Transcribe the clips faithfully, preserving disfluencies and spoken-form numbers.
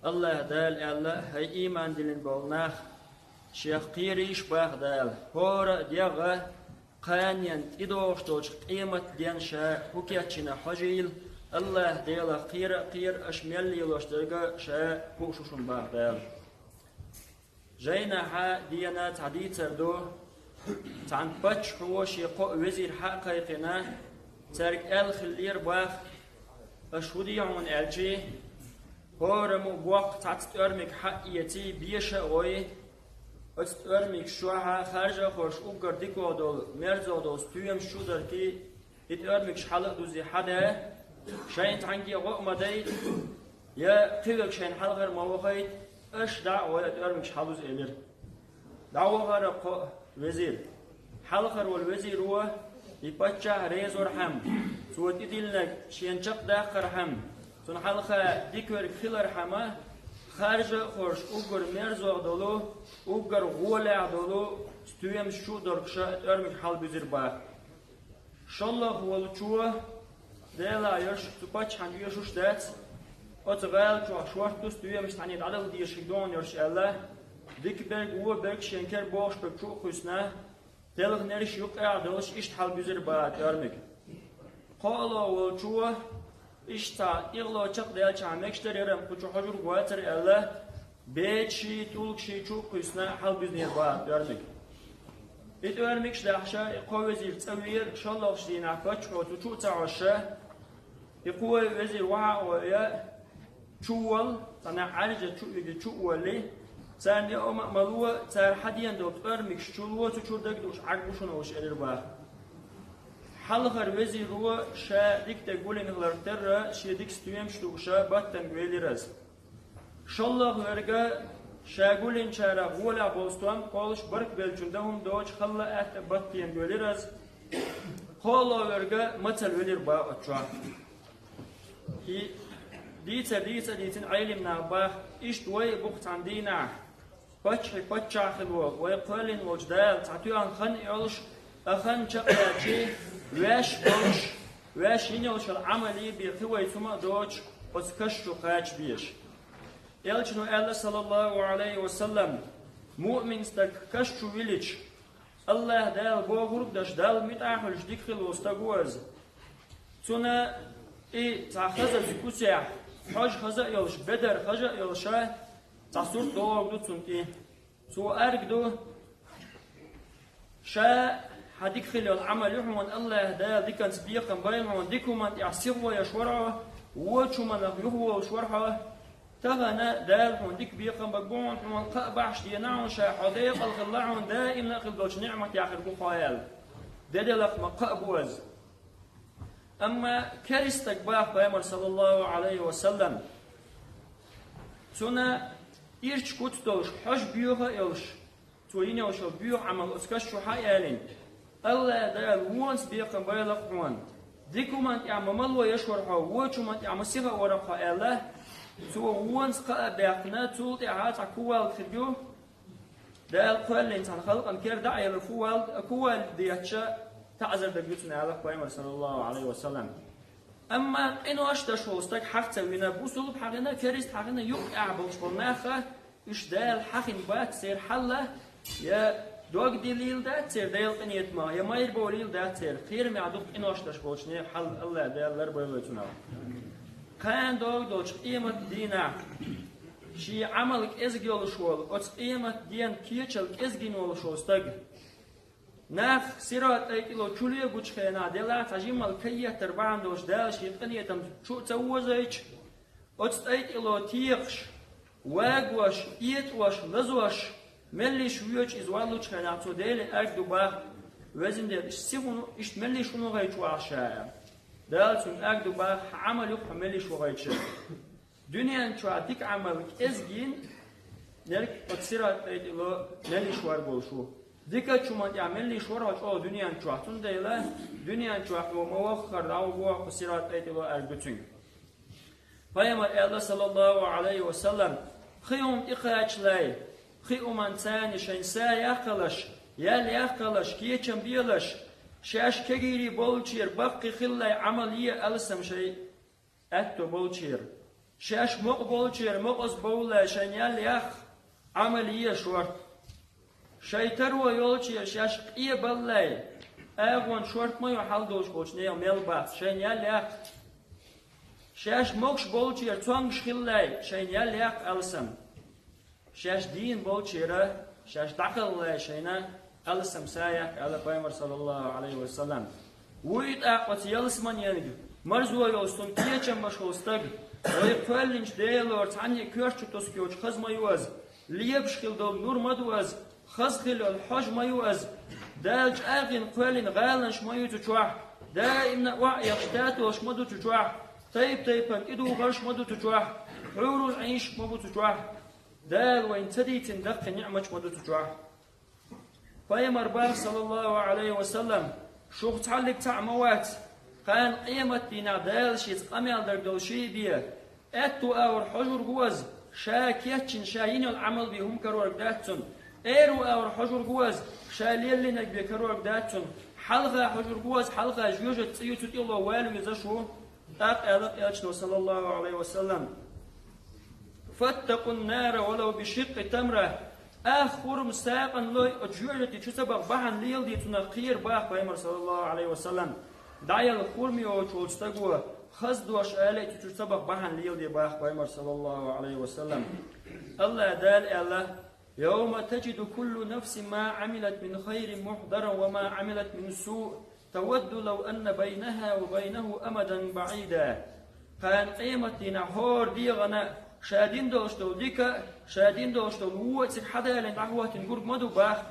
АллахӀа Дала аьлла: «ХӀай ийман диллина болу нах, шех кхерийша боху Дала, хӀора а дегӀ а кханенна тӀедогӀуш долчу къематден ша хӀун кечйина хьожийла, АллахӀа Делах кхера а кхера, аша мел лелош дерг а ша хууш ву шуна», – боху Дала. Жайнахьа дийна цхьа дийцар ду. Цхьана паччахьо шен кхо а везир схьа а кхайкхина, цаьрга аьлла хиллера боху: «Аша хӀун де хьуна?» – аьлча, хӀораммо а боккха цхьацца тӀоьрмиг схьа а эций, беша а гӀой, оцу тӀоьрмигаш чохь харжа а хоржуш уггар дикох долу, мерзох долу стоьмаш чу а даркий, и тӀоьрмигаш схьала а дузий схьадаьлла, шайна цхьаьнгге а гӀо а ма дайта, я кхин верг шайна хьалхара ма вахийта, аша дӀа а гӀой, и тӀоьрмигаш схьалуза, элира. ДӀавахара кхо а везир. Хьалхара волу везиро и паччахь резорхьама, цо тӀедиллинарг шена чекхдаккхархьама, цунна хьалха дика верг хилархьама, харжа а хоржуш уггар мерзох долу, уггар гӀолехь долу стоьмаш чу а доркуша тӀоьрмиг схьалабуьзира боху. ШолгӀа волчо, Делахь йолуш, цу паччахьна оьшуш дац, оцу гӀала чохь шорта ду стоьмаш, цхьаьна дӀадала дезаш хир ду хьуна йолуш аьлла, дика берг, вон берг, шен кара богӀуш берг чу а кхуьссина, телхинарш юккъехь а долуш, иштта схьалабуьзира боху тӀоьрмиг. КхоалгӀа волчо, иштта цхьа тӀехула чекхдаьллачхьана мегаш дара, яра кху чу хьожург вацара аьлла, беташий, тӀулгаший чу а кхуьссина, схьалабуьзинера боху тӀоьрмиг. И тӀоьрмигаш дахьаш, и кхо везир цӀа веара, шолгӀачу дийнахь паччахьо цу чу а ца хьожуш, и кхо везир охьа а гӀой, чу а воллу, цхьана Ӏаьржа чу а вигий, чу а воллий, царна йоӀ а ма ло, цара схьадеана долу тӀоьрмигаш чу ло, цу чуьра дагадууш Ӏарг бу шуна олуш, элира боху. Хьалхара везиро ша дика дерг гулдина хиларх терра, шен дика стоьмаш а дууш, баттанга велира иза. ШолгӀа верг, ша гулдинчарах гӀолехь болу стом кхоллуш, барт беллачун дан хӀума доцуш, халла а, атта а баттанга велира иза. КхоалгӀа верг мацалла велира боху оцу чохь. И дийцар дийца а дийцина, Ӏелам наха боху, иштта вай а бу-кх цхьана дийнахь, паччахьийн паччахь хилла волу, вай кхоьллина волчу Дала цхьа тоьхна хан а йолуш, а хан чекхъяьлчий, ваьш а болуш, ваьш йина йолуш йолу Ӏамал бен кхин вайца хӀума а доцуш, оцу каш чу кхача безаш. Элчано аьлла, саллаллаху Ӏалайхи ва саллам: «Муъмин стаг каш чу вилича, АллахӀа Дала бохург а деш, Далла муьтӀахь а хуьлуш дика хилла волу стаг ву иза. Цунна и цхьа хазаза куьсехь, хьожа хаза а йолуш, бедар хаза а йолуш, цхьа сурт догӀург ду цунна тӀе. Цо аьрг ду: ша, хьан дика хилла йолу Ӏамал ю хьуна, АллахӀа Дала диканца бекхам бойла хьуна, дика хӀуманна тӀехь сихо еш вара хьо, вочу хӀуманах юхаволуш вара хьо. Тахана Дала хьуна дика бекхам бан бу хьуна, хьуна кхаъ бахьаш дена хьуна ша, хьо декъала хилла хьуна, даимна а хилла долчу ниӀматех хир бу хьо», – аьлла. Де делахь ма кхаъ бу иза. Амма керста стаг боху Пайхамара, саллаллаху Ӏалайхи ва саллам, цунна ирча куц долуш, хьожа боьха а йолуш, цо йина йолуш йолу боьха Ӏамал оцу каш чу схьа а ялийна, АллахӀа Дала вонца бекхам бойла-кх хьуна, дика хӀуманна тӀехь ма мало еш вара хьо, вочу хӀуманна тӀехь ма сиха а вара-кх хьо аьлла, цо вонца кхаъ а баьккхина, цул тӀаьхьа цхьа кувалда хир ю, Дала кхоьллина цхьана халкъана кара дӀа а елла, кувалда, кувалда детташ таӀзар дерг ю цунна, аьлла-кх Пайхамара, саллаллаху Ӏалайхи ва саллам. Амма къинош деш волу стаг хьаха ца вина, бусулба хьахина, керста хьахина, юккъехь болуш болу нах а, уьш Дала хьахийна бац церан хьал а, я дог диллийла дац церан Делан къинхетамах, я майра бовлийла дац церан, кхерамехь ду-кх къинош деш болчу нехан хьал, АллахӀа Дала ларбойла вай цунах. Кхана догӀу долчу къематан дийнахь шен Ӏамал кӀезиг йолуш волу, оцу къематденан кечалла кӀезиг йина волуш волу стаг, нах Сират-тӀай тӀело чу лоьгучу хенахь, делахь а цхьа жимма каеттар бахьана долуш Дала шен къинхетам чу а ца вожуьйтуш, оцу тӀай тӀело текхаш, вагош, этӀош, лазош, меллиша воьдуш иза валлучу хенахь, цо Деле аьрг ду боху: «Везан Дела, иштта сиха хӀун, иштта меллиша хӀун вахийтуш ву ахь ша?» Дала цунна аьрг ду боху: «Хьан Ӏамал ю-кх хьо меллиша вахийтуш». Дуьнен чохь дика Ӏамал кӀезиг йина, нерг оцу Сират-тӀай тӀело меллиша варг волуш ву. Дикачу хӀуманна тӀехь меллиша вара хьо чӀогӀа дуьнен чохь, цундела дуьнен чохь хьо ма-ваххара дӀавуьгу хьо Сират-тӀай тӀело, аьрг ду цуьнга. Пайхамара аьлла, саллаллаху Ӏалайхи ва саллам: «Кхин хӀума тӀекхачале, кхин хӀуманца шайн са яккхалаш, ял яккхалаш, кечам белаш, шаьш кегийрхой болчеран баккхий хилале Ӏамал е алсам шайн аьтто болчеран. Шаьш мукъа болчеран мукъаза бовлале шайна ял яккха, Ӏамал е шортта. Шайн таро йолчеран шаьш къе балале, агӀон шортта ма ю хьал долуш болчу нехан мел бац, шайна ял яккха. Шаьш могуш болчеран цомгуш хилале шайна ял яккха алсам. Шаьш дийна болчеран шаьш дӀакхалхале шайна алсам са яккха, аьлла Пайхамара, саллаллаху Ӏалайхи ва саллам. Вуй тӀаккха оцу ялсаманенга марзо йолуш цунна кечам беш волу стаг, вай кхоьллинчу Делора цхьанна а коьрта чу тосуш йоцуш хаза ма ю иза, лебаш хила долу нур ма ду иза, хаза хила йолу хьожа ма ю иза, Дала чӀагӀйина кхоьллина гӀаланаш ма ю цу чохь, даимна а охьаэхаш татолаш ма ду цу чохь, тайп-тайпана тӀедугӀарш ма ду цу чохь, хьурул Ӏийнаш ма бу цу чохь. Дала вайна ца дийцина даккхий ниӀматаш ма ду цу чохь. Пайхамара боху, саллаллаху Ӏалайхи ва саллам, шух цхьаллиг цхьаъ ма вац, кхана къематдийнахь Дала шеца къамел дерг долу ший бен, аьтту агӀор хьожург ву иза, ша кечйина, ша йина йолу Ӏамал бен хӀума карорг дац цунна, аьрру агӀор хьожург ву иза, ша леллинарг бен карорг дац цунна, хьалха хьожург ву иза, хьалха жоьжахати цӀе ю, цу тӀехула вала везаш ву. ТӀаккха аьлла Элчано, саллаллаху Ӏалайхи ва саллам: «Фаттакъун нара валав бишикъкъи тамра». Ах хурма сагӀина лой, оцу жоьжахати чу ца баха бахьана леладе цунах кхера боху Пайхамара, саллаллаху Ӏалайхи ва саллам. ДӀаяла хурма йоцуш волчу стаго хаза дош ала а, цу чу ца баха бахьана леладе боху Пайхамара, саллаллаху Ӏалайхи ва саллам. АллахӀ Дала аьлла: «Йовма таджиду куллу нафсин ма Ӏамилат мин хайрин мухьдаран ва ма Ӏамилат мин суъ, тавадду лав анна байнаха ва байнаху амадан баӀида». Кхана къематдийнахь хӀора дегӀана ша дина долуш долу дика а, ша дина долуш долу вон а цига хьадалийна дӀахӀоттийна гург ма ду боху.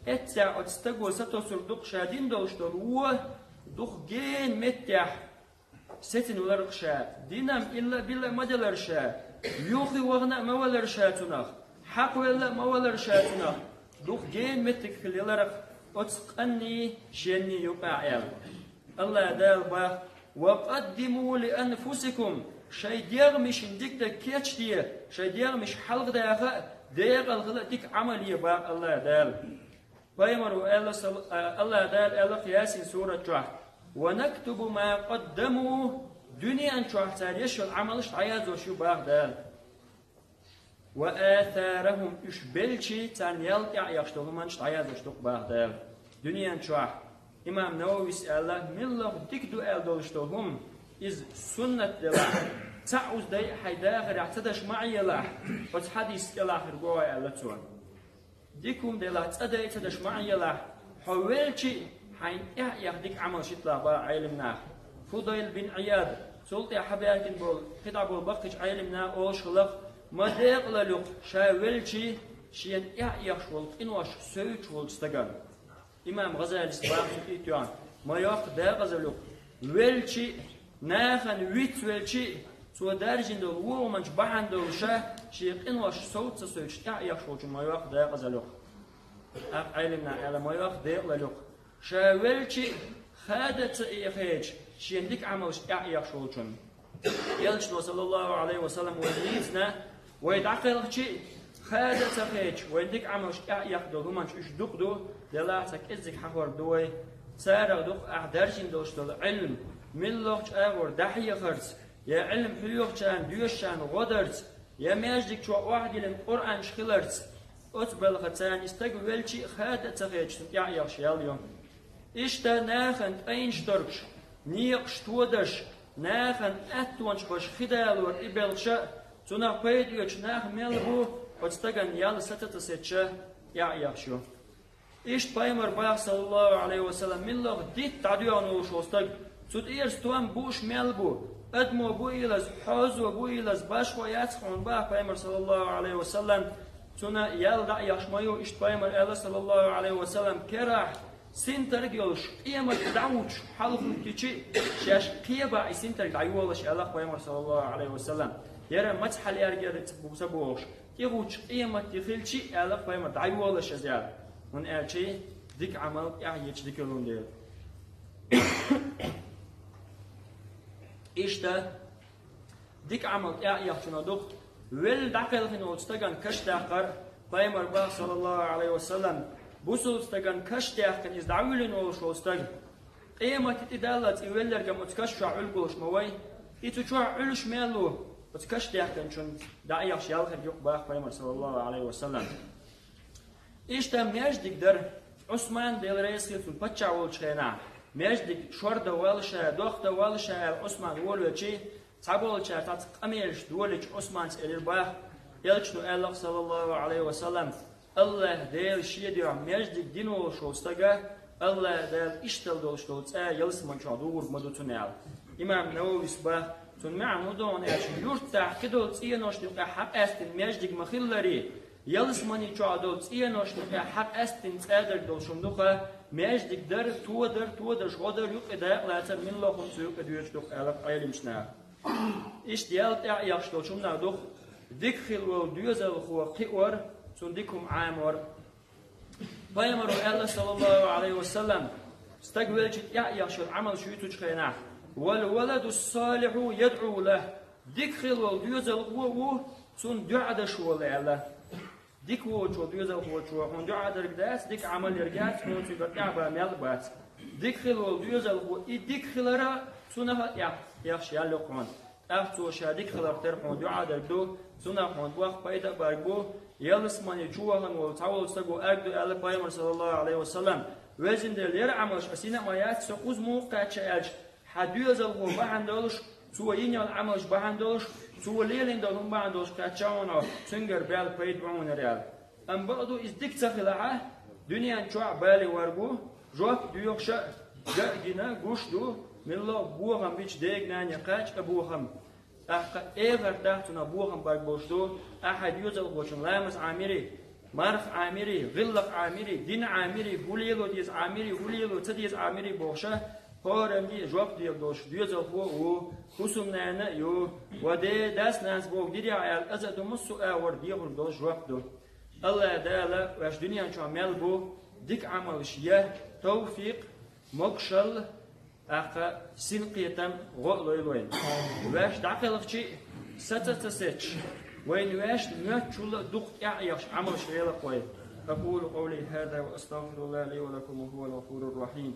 Эццехь оцу стаго сатосург ду-кх ша дина долуш долу вон дукха гена меттехь сецина валар-кх ша, динан илла а билла а ма делар ша, юххе вахана а ма валар ша цунах, хьакхавелла а ма валар ша цунах, дукха гена меттиг хила ялар-кх оцу къанний, шенний юкъахь, аьлла. АллахӀ Дала боху: «Ва къаддиму ли анфусикум», шайн дегӀмашна дика дерг кечде, шайн дегӀмаш хьалхадаха а, декъала хила а дика Ӏамал е боху АллахӀ Дала. Пайхамара аьлла, сал-, а, АллахӀ Дала аьлла-кх Ясин сурат чохь: «Ва нактубу ма къаддаму», дуьнен чохь цара еш йолу Ӏамалш дӀаяздеш ю боху Дала. «Ва асарахум», уьш белчи, царна ял тӀаьхьа ехаш долу хӀуманаш дӀаяздеш ду-кх боху Дала. Дуьнен чохь, имам Нававис аьлла, милла дика ду аьлла долуш долу хӀума, иза суннат делахь, цхьаъ уздай а хьайн дахарехь ца даш ма Ӏелахь, оцу хьадисца кӀелахь хир го хьо, аьлла цо. Дика хӀума делахь, цӀа дай а ца даш ма Ӏелахь, хьо велчи а, хьайна тӀаьхьа эха дика Ӏамалш йитлахь боху Ӏелам наха. Фудайл бин Ӏияд, цул тӀаьхьа хьабаьхкина болу, кхидӀа болу баккхийчу Ӏелам наха олуш хилла-кх: ма декъалалуьйкху ша велчи а, шена тӀаьхьа эхаш волу къинош соьцуш волчу стагана. Имам ГӀазалис боху цу тӀе а тоьхна: ма йоккха декъазалуьйкху велчи а, нахана вицвелчи а, цо даржийна долу вон хӀуманаш бахьана долуш а, шен къинош совца ца соьцуш тӀаьхьа эхаш волчунна ма йоккха декъазалуьйкху. ТӀаккха Ӏелам наха аьлла: ма йоккха декъалалуьйкху ша велчи а, хада а ца эхийча, шена дика Ӏамалш тӀаьхьа эхаш волчунна. Элчано, саллаллаху Ӏалайхи ва саллам, вайна дийцина, вай дӀакхелхичи а, хада а ца хеташ, вайн дика Ӏамалш тӀаьхьа эха долу хӀуманаш уьш дукха ду, делахь цхьа кӀеззиг хьахор ду вай. Царах ду-кх ахь даржийна долуш долу Ӏилма милла чӀагӀор дӀахьехарца, я Ӏилма хьоьхучарна, доьшучарна гӀо дарца, я маьждиг чохь охьадиллина Къуръанаш хиларца. Оцу балхана царна и стаг велчи а, хада а ца хеташ, цунна тӀаьхьа эхаш ял ю. Иштта нахана тӀайнаш торгуш, некъаш тодаш, нахана аьттонаш беш хи далор и белхаш а, цунах пайда оьцуш нах мел бу, оцу стагана ял саца ца сецча, тӀаьхьа эхаш ю. Иштта Пайхамара боху, саллаллаху Ӏалайхи ва саллам, милла дитта дӀадоьгӀна волуш волу стаг, цу тӀера стом бууш мел бу, адамо бу илаз, хьозо бу илаз, башхо яц хьуна боху Пайхамара, саллаллаху Ӏалайхи ва саллам, цунна ял дӀа а эхаш ма ю. Иштта Пайхамара аьлла, саллаллаху Ӏалайхи ва саллам, керахь синтарг йолуш, къемат дӀахӀуттуш хьалха хӀуттичи а, шаьш кхебахь и синтарг дӀайолаш, аьлла Пайхамара, саллаллаху Ӏалайхи ва саллам. Яра маца хьалаьргара ца бу-, ца бохуш, тӀехӀуттуш къемат де хилчи а, аьлла Пайхамара, дӀайолаш иза, аьлла. ХӀунда аьлча дика Ӏамал тӀаьхьа ечу дика йолун дела. Иштта, дика Ӏамал тӀаьхьа эхчунах ду-кх велла дӀакхелхина волчу стагана каш даккхар. Пайхамара боху, саллаллаху Ӏалайхи ва саллам, бусалба стагана каш даьккхина иза дӀавуьллина волуш волу стаг, къематде тӀедаллалц и велларг-м оцу каш чохь Ӏуьллуш ма вай. И цу чохь Ӏуьллуш мел ву, Оцу каш даьхкинчунна дӀаэхаш ял хир ю-кх боху пайхамара, саллаллаху Ӏалайхи ва саллам. Иштта маьждиг дара. Ӏусман, Дела реза хуьлда цунна, паччахь волчу хенахь, маьждиг шор дан воллуш а, дохдан воллуш а аьлла, Ӏусман волавелча, цхьаболчара цхьацца къамелаш долийча, Ӏусмана элира боху, элчано аьлла-кх, саллаллаху Ӏалайхи ва саллам: «АллахӀ Дела Шен дуьхьа маьждиг дина волуш волу стага АллахӀ Дала иштта долуш долу цӀа ялсамани чохь дугӀург ма ду цунна», – аьлла. Имам Нававис боху, цуьнан маьӀна хӀун ду аьлча, юьртахь кхидолу цӀеношна юкъахь схьакъаьстина маьждиг ма-хиллара, ялсамани чохь долу цӀеношна юкъахь схьакъаьстина цӀа дерг долуш хӀума ду-кх, маьждиг дара, тодар, тодар, хӀодар, юкъа дакъа лацар, милла хӀума цу юкъа доьжуш ду-кх, аьлла-кх Ӏеламнаха. Иштта ял тӀаьхьа эхаш долчу хӀуманах ду-кх дика хилла волу доьзалхо кхиор, цунна дика хӀума Ӏамор. Пайхамаро аьлла, саллаллаху Ӏалайхи ва саллам, стаг велча тӀаьхьа эхаш йолу Ӏамалш юьйцучу хенахь: «Вал валаду ссалихьу ядӀу лахь». Дика хилла волу доьзалхо ву, цунна дуьӀа даш волу аьлла. Дика воцучо, доьзалхочо хьуна дуьӀа дерг дац, дика Ӏамал ерг яц, хьуна цуьнгара тӀаьхьа бан мел а бац. Дика хилла волу доьзалхо, и дика хилар а, цунах а тӀаьхьа эхаш ял ю-кх хьуна. ТӀаккха цо ша дика хиларх тера хьуна дуьӀа дерг ду, цунах хьуна боккха пайда а барг бу, ялсамани чу вахана волу цхьаволчу стага аьлла ду аьлла пайхамара, саллаллаху Ӏалайхи ва саллам: «Везан Дела, яра Ӏамалш ас йина а ма яц, со кхуза муха кхаьчча?» – аьлча, хьан доьзалхо бахьана долуш, цо йина йолу Ӏамалш бахьана долуш, цо лелийна долу хӀума бахьана долуш кхаьчча хьуна, цуьнгара баьлла пайда бу хьуна аьлла. Амма бакъду, иза дика ца хилахь а, дуьнен чохь бале верг ву, жоп доьхуш а, ган а гина, гуш а ду, милла а бохам бича дега-нанна кхача а бохам. ТӀаккха эхартахь цунах бохам барг болуш ду, ахьа хьайн доьзалхочунна ламаз Ӏамийри, марха Ӏамийри, гӀиллакх Ӏамийри, дин Ӏамийри, хӀун лело деза Ӏамийри, хӀун лело ца деза Ӏамийри бохуш а, хӀоранге жоп дехар долуш доьзалхо а ву, хӀусамнана а ю, ва де, дас-нанас бохург дирехь аьлла, аза а ду, массо а агӀор дехар долуш жоп ду. АллахӀ Дала ваьш дуьнен чохь мел бу дика Ӏамалш ян товфикъ, могушалла, тӀаккха синкхетам, гӀо а лойла вайна. Ваьш дӀакхелхича а, саца а ца сецча, вайна ваьшна моьттучул а дукха тӀаьхьа эхаш Ӏамалш гӀелакх вай. أقول قولي هذا وأستغفر الله لي ولكم وهو الغفور الرحيم.